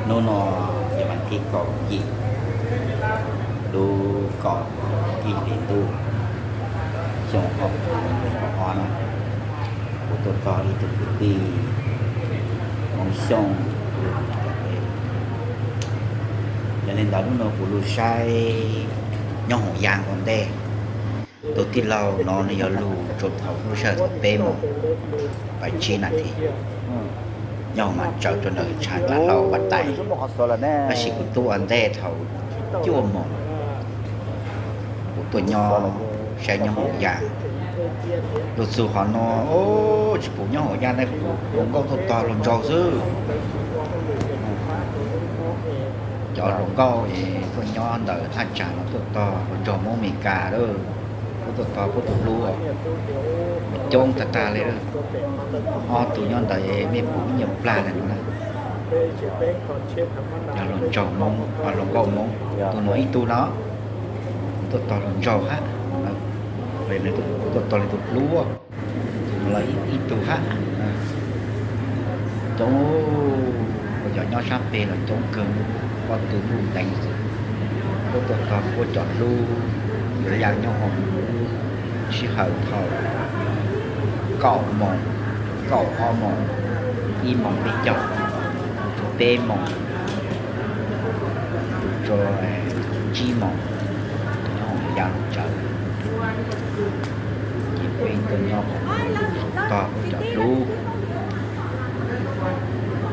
Hnub no yog vas thib kaum yim lub kaum ib hlis ntuj xyoo ob phav nees nkaum ob no, kuv tuaj txog ib tug kwv tij Hmoob Xyooj lub, yog li ntawd hnub no kuv lug saib nyob hoos ya ua ntej. Tus tij laug no nws yuav lug rua thaum lub sij hawm thaum peb moos pais tsib nas this, nyob hoos mas tsaws rua ntawm tshav dlav hlau vaj tais, tab sis kuv tuaj ua ntej thaum cuaj moos. Kuv tuaj nyob saib nyob hoos ya, lug txug qhov no, tsis pum nyob hoos ya ne, pum hluas nkauj tuaj tog hluas nraug xwb. Cov hluas nkauj es tuaj nyob ntawm thaj tsam no tuaj tog hluas nraug Hmoob Amelikas lawm, puab tuaj tog puab tus hlub, coob tag tag li. Ob tug nyob ntawd mej pum ib nyuag plag ntawm no na. Yog hluas nraug Hmoob, hluas nkauj Hmoob, tus no ib tug no tuaj tog hluas nraug hab, tuaj tog li tus hlub, tus no los ib tug hab. Coob, cov nyob sab peg los coob kawg, pob tw nuj nteev xwb. Puab tuaj tog puab cov hlub, yuav ya nyob hoos lub sij hawm thaum kaum moos, kaum ob moos, ib moos peb caug, peb moos, tus tso tsib moos, nyob hoos ya lug tsawv. Ces peb tuaj nyob qhov no tog puab cov hlub.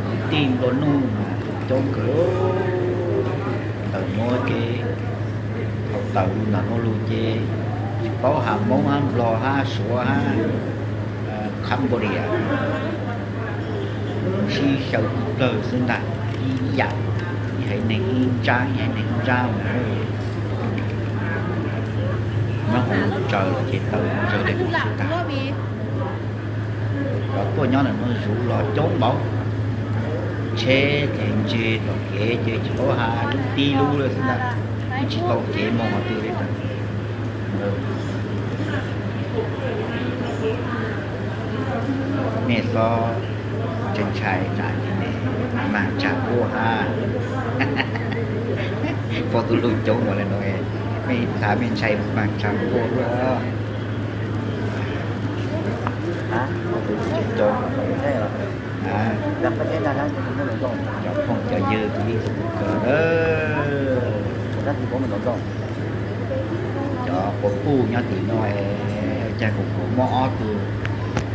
Kwv tij nplua nuj mas tus coob kawg. Tawm nuav ces, thaum tawm lug ntawm nuav lug ces tsis paub has Moob hab Nplog hab Suav hab Cambodia, sib xyaw ib plawg xwb ntag, ib yam, ib haiv neeg ib ntsab, ib haiv neeg ib ntsab mas. Nyob hoos lub tsaws los ces tawm tsawg le nuav xwb tag. Cov tuaj nyob ntawm nuav zuv los coob npaum, tsheb ces ntseg tom kev ces tsis paub has lub tib lub lawm xwb ntag, yeej tsis tau kev moog qhov twg li ntag. Mej xob ntshai ntshai tsam ces mej mag tsag nkuaj hab. Pom tus hlub coob npaum le nuav, mej txhad mej ntshai mag tsag nkuaj luaj. Pom tus hlub coob coob, cov phooj cov ywg tus ib tug tus kawg. Cov quas puj nyob tim no, ua caag kuv kuv muab ob tug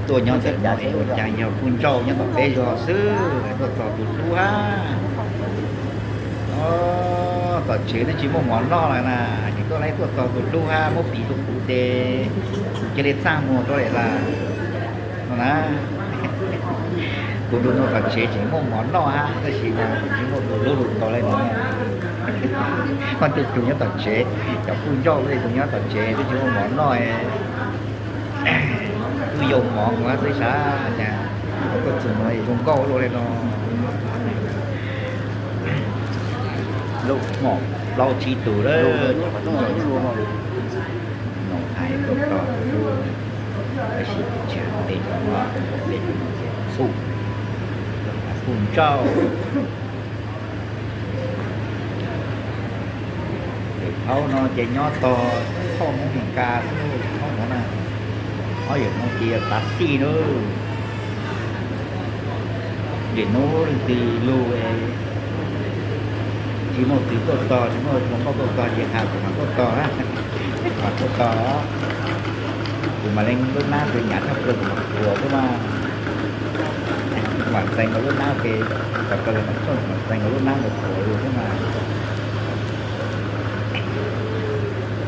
tuaj nyob ntawm no es ua caag yog puj nrauj nyob tom peb zog xwb, tuaj tog tus hlub hab. Tom tsev twb tsis muaj mov noj lawm na, es tuaj lawm tuaj tog tus hlub hab muab piv rua kuv ces kuv cia li txaj muag rua lawm no na. Kuv lug nua tom tsev tseem muaj mov noj hab, tab sis mas kuv tsis muaj tus hlub lug tau le nuav. Muaj tej tug nyob tom tsev, cov puj nrauj tej tug nyob tom tsev twb tsis muaj mov noj, wb yau mov mus hab xwb sab cas, tuaj txug nuav zoo nkauj luaj le no. Lub hmo plaub tsib tug lawm, noog hais tuaj tog tus hlub, tab sis kuv tsis has npe rua nws, npe rua nws ces txhum, puj nrauj. Ces thaum no ces nyob tog thoj Hmoob Mes Kas xwb, thaum no na, ob yawm no ces yog tav xij nawb. Nim no leej twg lug tsis muaj twg tuaj tog, tsis muaj hluas nkauj tuaj tog ces has kuv mam tuaj tog na, mam tuaj tog. Kuv mam leej lub nab kws nyav tshaj plaws kuv mam qhuas xwb mas. Kuv mam txais nkaus lub nab kws, thaum kawg los mam txais nkaus lub nab ntawd qhuas lug xwb mas.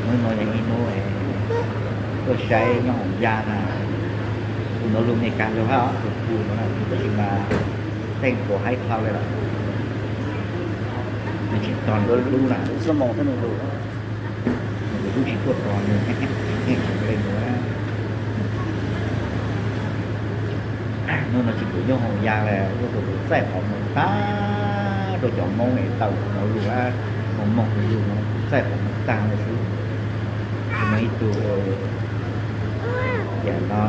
Hnub no yog ib hnub tuaj saib nyob hoom ya na. Kuv nuav lug Mes Kas lug hab, lug pug nuav na, tab sis mas theej puas haib dhau le lawm, nws tseem tog nws tus hlub na. Nws tus hlub tsis tuaj tog nws, yeej tsis ua le nuav. Hnub no tsis pum nyob hoom ya le, ua rua kuv txaij qhov muag tag, rua cov Moob es tawm kuv nuav lug hab, moog moog kuv lug nuav kuv txaij qhov muag tag le xwb. Tsis muaj ib tug, yam no,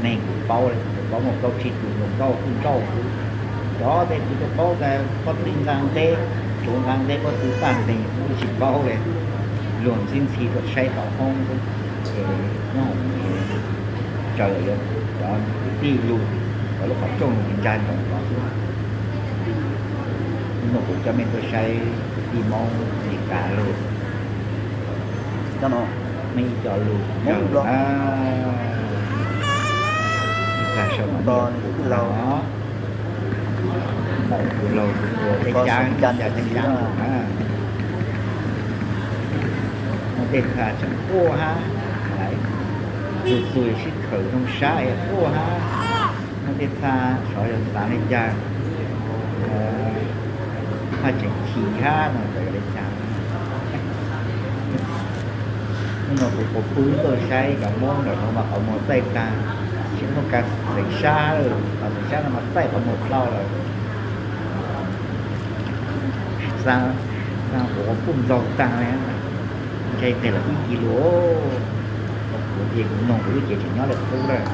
neeg kuv paub le, kuv paub muaj plaub tsib tug hluas nkauj puj nrauj xwb. Cov tej kuv tau paub tas pob tw nqa nteb, tsuav nqa nteb pob tw paj nteeg xwb tsis paub li. Luag ntxhi ntxhi tuaj saib tom hoob xwb, ces nyob hauv tsaws cov kwv tij lug, cov lub qhov rooj ntsa ntsoov tod xwb. Hnub no kuv coj mej tuaj saib kwv tij Hmoob Amelikas lug, mej ib co lug ntawd na. Ib tag saum no, ntawm tus laug tus tus teb cab, teb cab lug na. Muaj tej txha tseem quaj hab, txug txug sib khawm zoo sab es quaj hab. Muaj tej txha xyov yog xav li cas, haj tseem chim hab no xyov yog li cas. Hnub no kuv puas pw tuaj saib cov Hmoob ntawm no mas qhov muag txaij tag, tsis muaj kas xeem sab lawm, qhov xeem sab no mas txaij qhov muag plho lawm. Xaa, xaa kuv qhov puj ntxaug tag li, ntshai tes lawm ib kis lus. Kuv ces kuv noog kuv lub cev tseem nyob li qub lawm,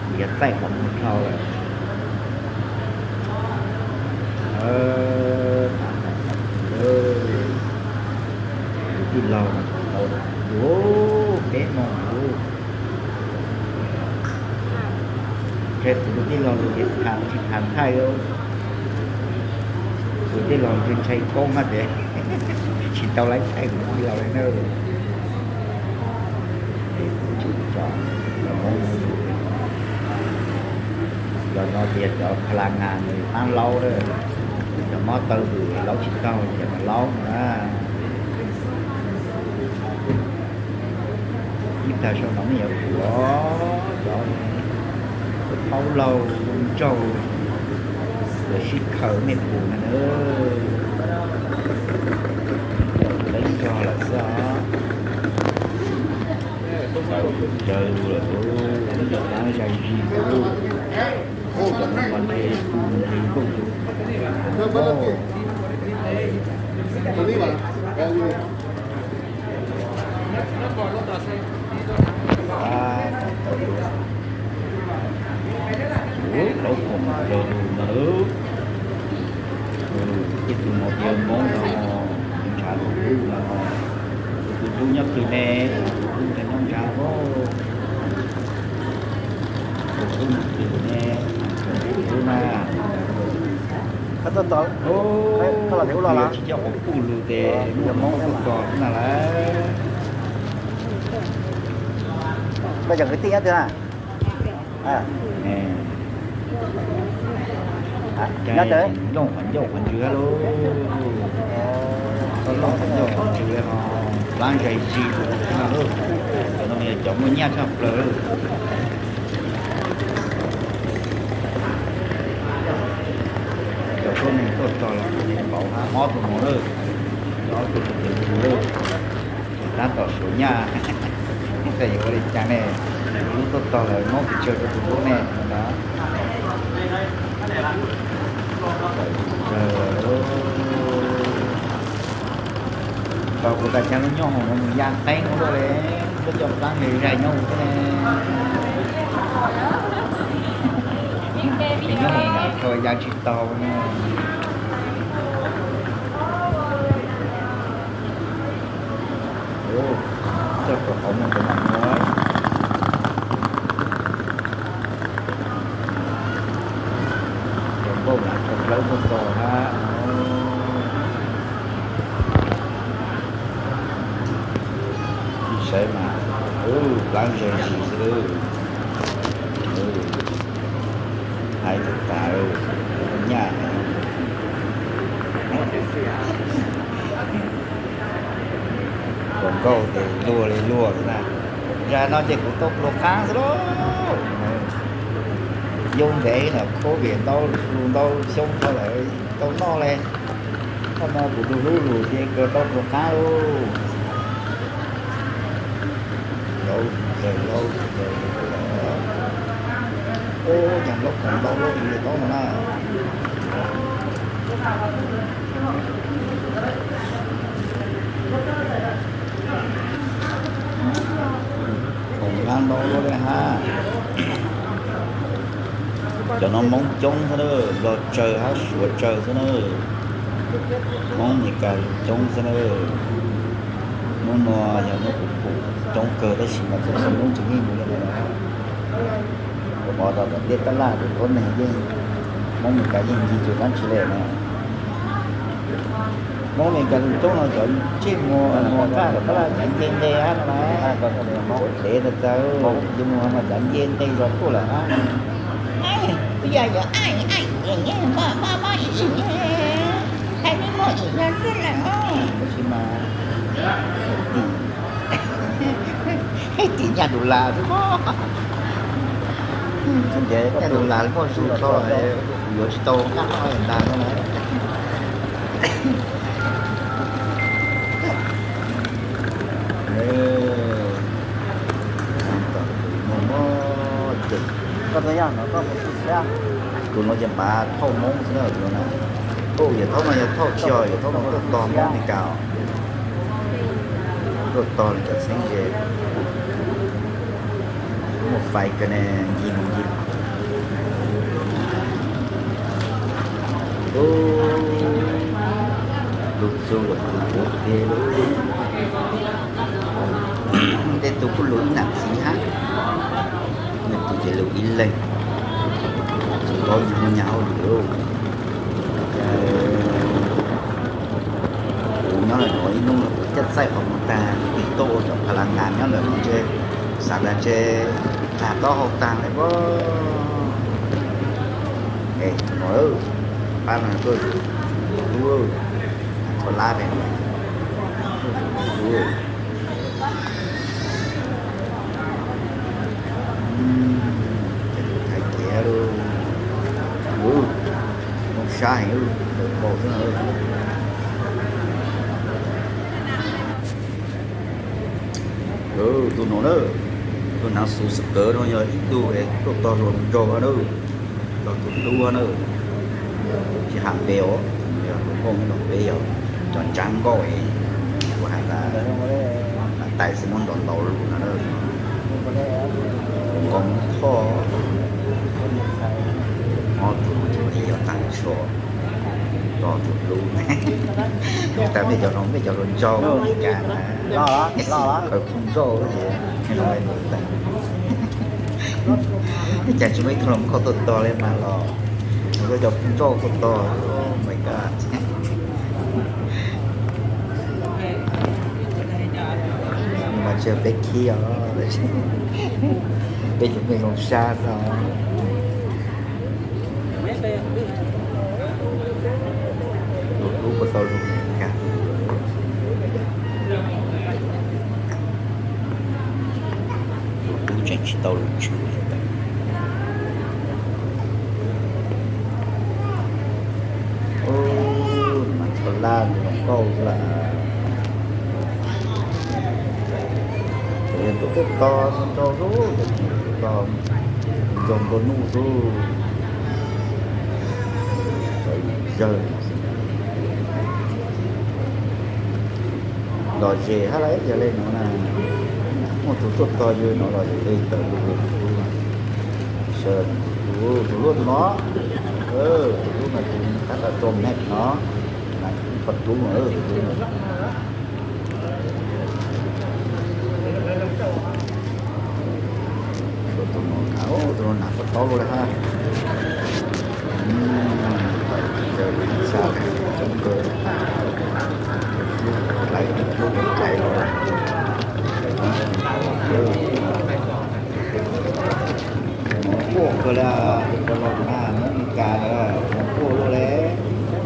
kuv yog txaij qhov muag plho lawm. Kuv tij laug tau lus peb moos lus. Ntshe kuv tus tij laug lus ces tham tsis tham thaij li. Kuv tij laug ntshe ntshai koob hab ces tsis tau laib thaij kuv tij laug li na. Es kuv tseem tso cov Hmoob, cov no ces yog cov pha la ngas nws pab laub lawm, cov mob taw vwm laub tsis taug ces mas laub no na. Ib plag saum no mej yuav pum cov, cov phaub laug nraug, lawv sib khaws mej pum na. Lawv nrog lawm xwb os. Txaus ntshai lug lawm, ib co dlaab zais zis xwb. Cov no mas ntshe tu ntsws ntuj. Ua, laub koom zog lug no lawm. Tej tug no tias Moob no, ntshav lug lub no, tus hlub nyob twg ne, tus hlub nyob ntshav, tus hlub nyob twg ne, tus hlub na. Tsis coj qhov puj lug tes muaj Moob tuaj tog xwb na lawm. Nyob tes looj qhov ncauj qhov ntswg lawm. Txhob looj qhov ncauj qhov ntswg li ho, dlaab zais zis lug no lawm. Cov no yog cov muaj nyaj tshaj plaws lawm. Cov tuab neeg tuaj tog los kuj tsis npaum hab ob tug no lawm. Ob tug no ces lug lawm. Tab tom suav nyaj, tab yuav ua li cas ne? Tus hlub tuaj tog lawm, muab pes tsawg rau tus hlub ne no. Tau kuv tas caag lub nyob hoom no mus ya qeeb ua luaj li, koj coj plaab zais zais nyob ua xwb ne. Ces nyob hoom nyam kho ya tsis taug ne. Coj kom qhov muag cov mam muag. Cov nkauj mas cov dlawb tuaj tog hab. Tsis saib mas, plaab zeeg zis xwb. Hais tag tag, nyaj. Hluas nkauj ces luag li luag xwb na. Zag no ces kuv tau pluas qaab xwb lauj. Yub ntev no, covid ntau, lug ntau xyoo dhau lawm tau noj li. Thaum no kuv lug hlub lug ces kawg tau pluas qaab lauj. Laub, laub, laub. Ub, cas laub koom ntau lub li laub no na. Koom ntau lub li hab. Cov no Hmoob coob xwb na, Nplog tsawg hab Suav tsawg xwb na. Hmoob Amelikas los coob xwb na. Hnub no yog hnub kuv pum coob kawg tab sis mas txhua txhua hnub tsis yeej mus li ntawd. Kuv pom tau tom tej tab laj tus tuab neeg yeej, Hmoob Amelikas yeej ncig tsuas dlaab tsi le na. Hmoob Amelikas tus coob no cov ntsej muag nqaj tom tab laj cav nce nqe hab no na. Dev tas tas, yuav mus no cav nce nqe zog tuaj lawm hab. Tab sis mas, tim nyaj tus las xwb, nyaj tus las muaj zug dlhau, kuv yuav tsis tau nqaj noj ntag no na. Tus no ces mas thauj Hmoob xwb na, tus no na. Yawm thaub no yog thauj tsis yog, yawm thaub no tuaj tog Hmoob Amelikas os. Tuaj tog li cov txheeb ze, muaj fais kawg ne, ncig mus ncig. Lug txug lawm kuv pum tiag lug. Tej tug kuj lug ib nam txiv hab, nws tus ces lug ib leeg, tsis paub nyag muaj nyag hauj lwm lauj. Kuv nyob lawm nuav ib hnub no kuv caj txaij qhov muag tag, kuv tig tuaj ua cov pha la nkas nyob lawm no ntshe, xav tas ntshe tag taub hau tag li puag. Es no, pab no tuaj, lub, kho lab pem, lub, hais kev lub, zoo sab heev, nkaus xwb na. Tus no na, tus naav xus xwb kawg no yog ib tug es tuaj tog hluas nraug na, los tus hlub na, tsis has npe os, yog hluas nkauj nyob los peb yog cov ntsaab nkauj es kuv has tas, tais xwb muab ntaus ntaus lug no na. Hluas nkauj Hmoob Thoj, ob tug no ces yog taag nrho, tos tus hlub. Tab mej cov no mej cov hluas nraug Amelikas na, khaws phoo nrauj ces, cas tsis muaj ib tug hluas nkauj tuaj tog li mas los, khaws cov phoo nrauj tuaj tog, oh my god. Mas tsis yog peb khib os, peb cov mej zoo sab xwb. Lug dub puas tau lug kag. Lug dub tseem tsis tau lug tswv li ntawd. Mas txhua laj tus hluas nkauj xwb lawm. Yog tus tuaj tog txog nrau xwb, tus tuaj tog nrau nplua nuj xwb, sawv zawg no xwb. Los ze hab lawm, yog le nuav na, muaj tug tuaj tog yug no los ze tawm lug tus hlub no. Sawv tus hlub, tus hlub tus no, tus hlub mas tus tab tom tso mej no, mas poj dub no, tus hlub no. Tus no na, tus no na poj taub luaj li hab. Coob kawg, lub plais los. Quaj kawg li, tus ko los na, Hmoob Meskas lawm, quaj luaj li.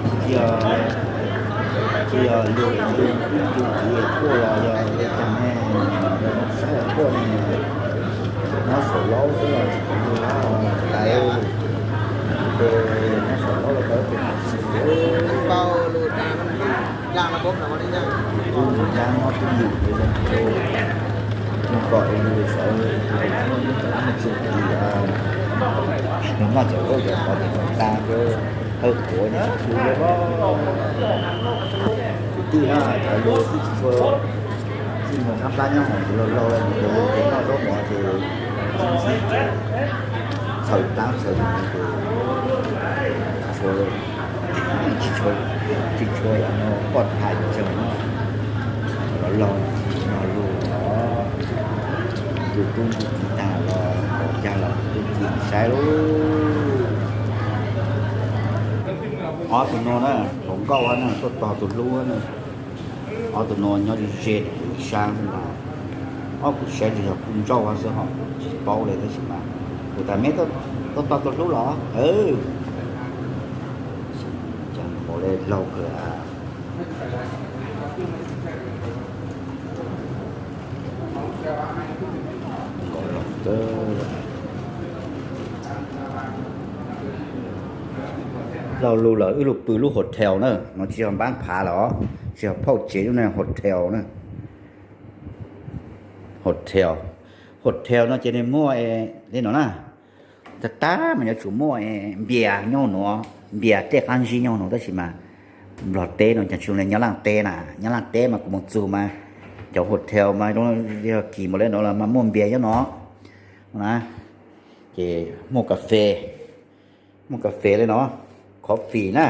Tsis yog, tsis yog luag ib tug tub tub kiv quaj los yog li cas ne, saib quaj ne, nyob saum laub xwb los tsis paub lub hab tais, ces nyob saum laub los tau tus tub nyob tub ywm, nws kom lug sawv, nws txug kis, nws noj cov zaub cov mov ces nws tas ces hawb quav ces tsis pw li. Kwv tij na, cov lug txij tsis txhua, txij mus qab plab nyob hauv ces laug laug lawm ces lug ces noj zaub mov ces txhawm plab txhawm num ces Tsis tshua, tsis tshua yog no poj tham tsawg no, los los no lus os, tus tub tus kiv tag los pom cag los tub kiv saib lauj. Ob tug no na, hluas nkauj na, tuaj tos tus hlub na. Ob tug no nyob ze ze ib sab ntag. Ob kuv saib tsis yog kuj ntsauj xwb ho tsis paub li tab sis mas kuv tas me tuaj tos tus hlub los cas npaum li laug kawg. Laug lug lawm wb lug pw lub hotel na, no tsis yog npab phav lawm os, tsis yog phauj tsev lub na, hotel na. Hotel, hotel no ces nws muaj li no na, tag tag mas yuav tsum muaj npias nyob nuav, npias tej qab ntsib nyob nuav tab sis mas Nplog teb no cas tsis zoo li Nyab Laj teb na, Nyab Laj teb mas kuv mus txug mas cov hotel mas yog kis npaum li no los mas muaj npias nyob no na, ces muaj kas fes, muaj kas fes li no, coffee na,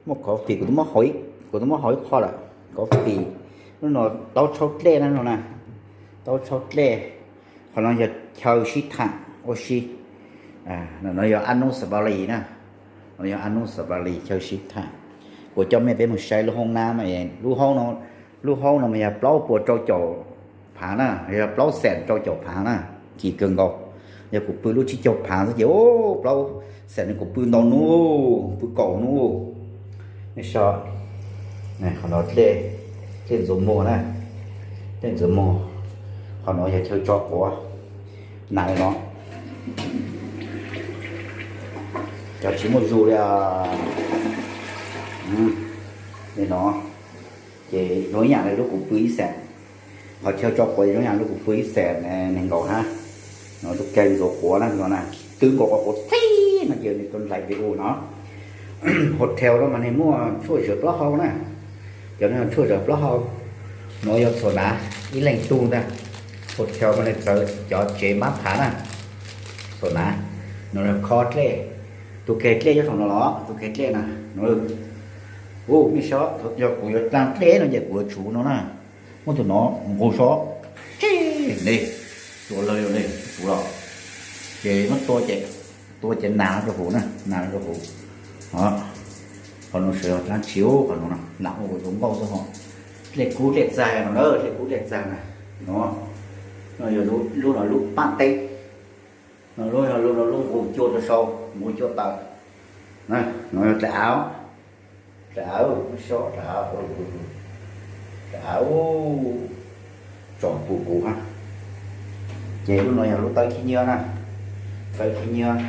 muaj coffee, kuv twb muab haus ib qho lawm, coffee. Lub no taub tshab dlej na, no na, taub tshab dlej. Qhov no yog chaw sib tham ua si. No yog ab nub xas vas lis na, no yog ab nub xas vas lis chaw sib tham. Kuv coj mej peb mus saib lub hoob nab mas, lub hoob no mas yog plaub puas rau caum phaav na, yog plaub xees rau caum phaav na, kim kawg nkaus. Yog kuv pw lub tsib caug phaav xwb ces plaub xees no kuv pw ntau nub, pw kaum nub. Nej saib, qhov no dlej ntxuav muag na, dlej ntxuav muag. Qhov no yog chaw tso quav, nas li no, cov tsis muaj zug li li no. Ces zoo ib yam li lub kuv pw ib xees, qhov chaw tso quav zoo ib yam lub kuv pw ib xees nees nkaum hab. No tus kag ntxuav quav na, no na, twb nkaus quav quav txhib no ces nws tau nplais pem u no. Hotel no mas nws muaj tshuaj zawv plaub hau na, cov no tshuaj zawv plaub hau. No yog txhuam hnav ib leeg tug ntag. Hotel mas nws txawv cov tsev npab phav na, txhuam hnav. No yog kho dlej, tus kag dlej nyob saum no los, tus kag dlej na no. Ub, mej saib, yog kuv yuav dlaag dlej no ces kuv yuav tsuv no na. Muab tus no nqus saib, tsis ne, tua lawg li tsuv los. Ces muab tua ces, tua ces nas rau huv na, nas rau huv. Qhov no sawv dlaab tsi, qhov no na, lam ua ua zoo nkauj xwb ho. Dlej kub dlej txag no na, dlej kub dlej txag na. No, no yog lub, lub no lub paj teb. No lub, lub no lub nqus cua rau sau, nqus cua tawm. No yog dlaim av, dlaim av, saib dlaim av, dlaim av tsom pum kuv hab. Ces lub no yog lub tawb khib nyiab na, tawb khib nyiab,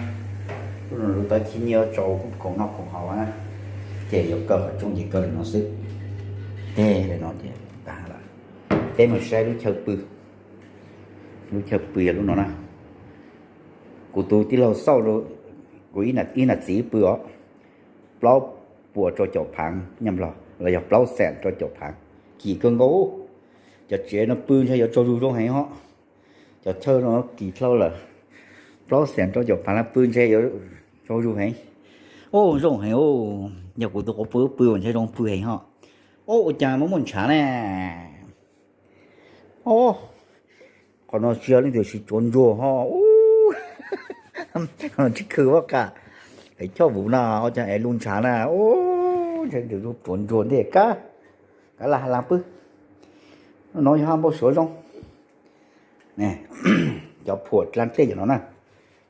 lub no lub tawb khib nyiab tsau khoom noj khoom haus na. Ces yuav kaw qhov rooj ces kaw li no xwb. Ces li no ces tag lawm. Peb mus saib lub chaw pw. Lub chaw pw yog lub no na. Kuv tus tij laug xauj, kuv ib nam txiv pw os, plaub puas rau caum phaav nyaj Nplog los yog plaub xees rau caum phaav, kim kawg nkaus. Cov tsev no pw ntshe yuav tsaug zug zoo heev ho. Cov chaw no kim dlhau lawm, plaub xees rau caum phaav no pw ntshe yuav tsaug zug heev. Ub, zoo heev, yog kuv tus quav pw pw ntshe zoo pw heev ho. Ub, ua cas muaj muaj ntshav ne. Qhov no tsis yog leej twg, tsis tsuav ntsuag ho. Ub, tsis khw ua qas, es choj vuv no ua cas es lug ntshav na. Ub, ntshe leej twg tsuav ntsuag ntej kab, kab laj ha laj pw. No yog hab npau suav zoo. Cov phuam dlaag dlej cov no na,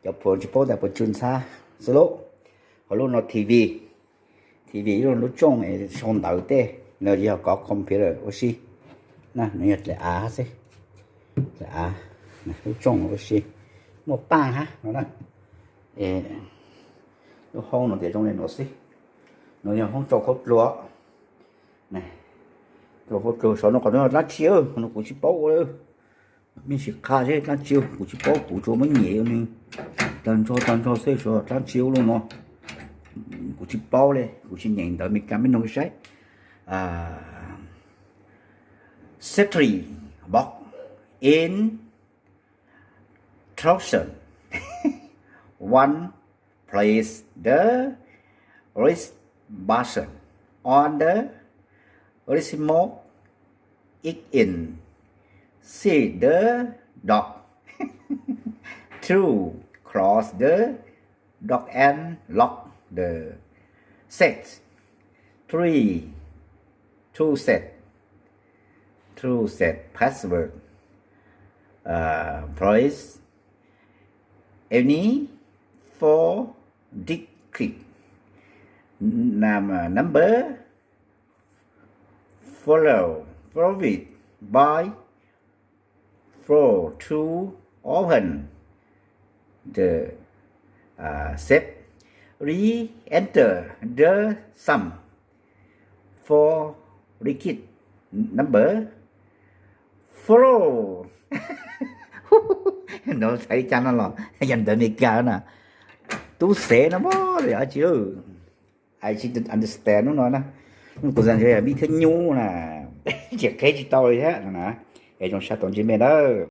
cov phuam tsis paub tas puas tsw ntxhab xwb lauj. Ho lub no TV, TV lub no lub tsooj sau ntawv tej los yog kov computer ua si. Na, no yog dlaim av xwb, dlaim av, lub tsooj ua si, muaj paaj hab no na. Lub hoob no tias zoo li no xwb. No yog hoob tsau khaub dluag. Tsau khaub dluag saum no, qhov no dlaab tsi, qhov no kuv tsis paub ua. Mej sim qha seb dlaab tsi, kuv tsis paub, kuv tsuas muab nyem ua nws tag nrho tag nrho xwb, saum dlaab tsi ua lub no. Kuv tsis paub li, kuv tsis nyeem ntawv Meskas mej noog saib. Sentry box in trouser, one place the Rich person on the Richmond East End. See the dog. Two, close the dog and lock the shed. Three, two set. Two set password. Uh, please. Any four digit. Num- uh, number follow, followed by four to open the uh, safe. Re-enter the sum four digit number. Follow. No xaiv cas no los yog ntawv Amelikas na. Tub xev no mas li dab tsi. I understand lub no na. Kuv xav tias yog vij thiab nyub na, ces qheb tsis tau li thiab no na. Es zoo sab tau ntsib mej nawb.